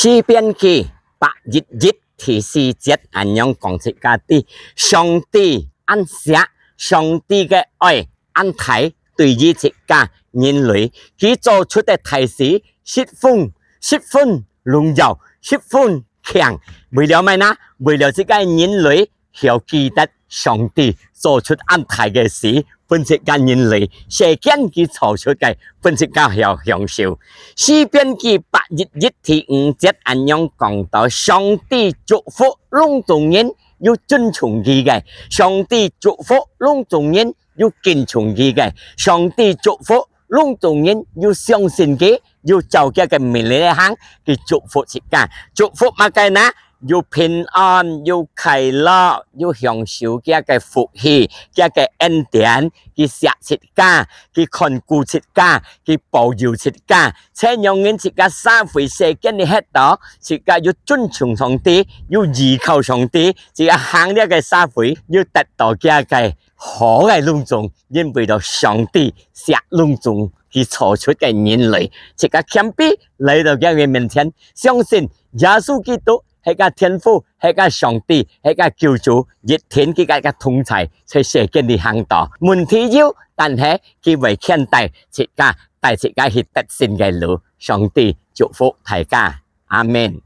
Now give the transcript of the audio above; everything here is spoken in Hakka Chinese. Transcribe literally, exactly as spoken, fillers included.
詩篇記百一一第四節恁樣講自家知，上帝恁惜，上帝个愛恁大，對於自家人類，佢做出个大事，十分，十分榮耀，十分強。為了麼个呢？為了自家人類曉記得上帝做出恁大个事，分自家人類，世間佢造出个，分自家曉享受。詩篇記百一一第五節恁樣講到，上帝祝福攏總人有尊重佢个，上帝祝福攏總人有敬重佢个，上帝祝福攏總人有相信佢，有照佢个命令來行，佢祝福自家。祝福麼个呢？有平安，有快樂，有享受佢个福氣，佢个恩典，佢惜自家，佢看顧自家，佢保佑自家。在仰人自家社會世間裡歇到，自家有尊重上帝，有依靠上帝，自家行這个社會，有得到佢个好个攏總，因為到上帝惜攏總，佢造出个人類，自家謙卑來到佢个面前，相信耶穌基督係个天父，係个上帝，係个救主，一定佢个同在，在世間裡行到。問題有，但係佢會牽帶自家，帶自家去得勝个路。上帝祝福大家，阿門。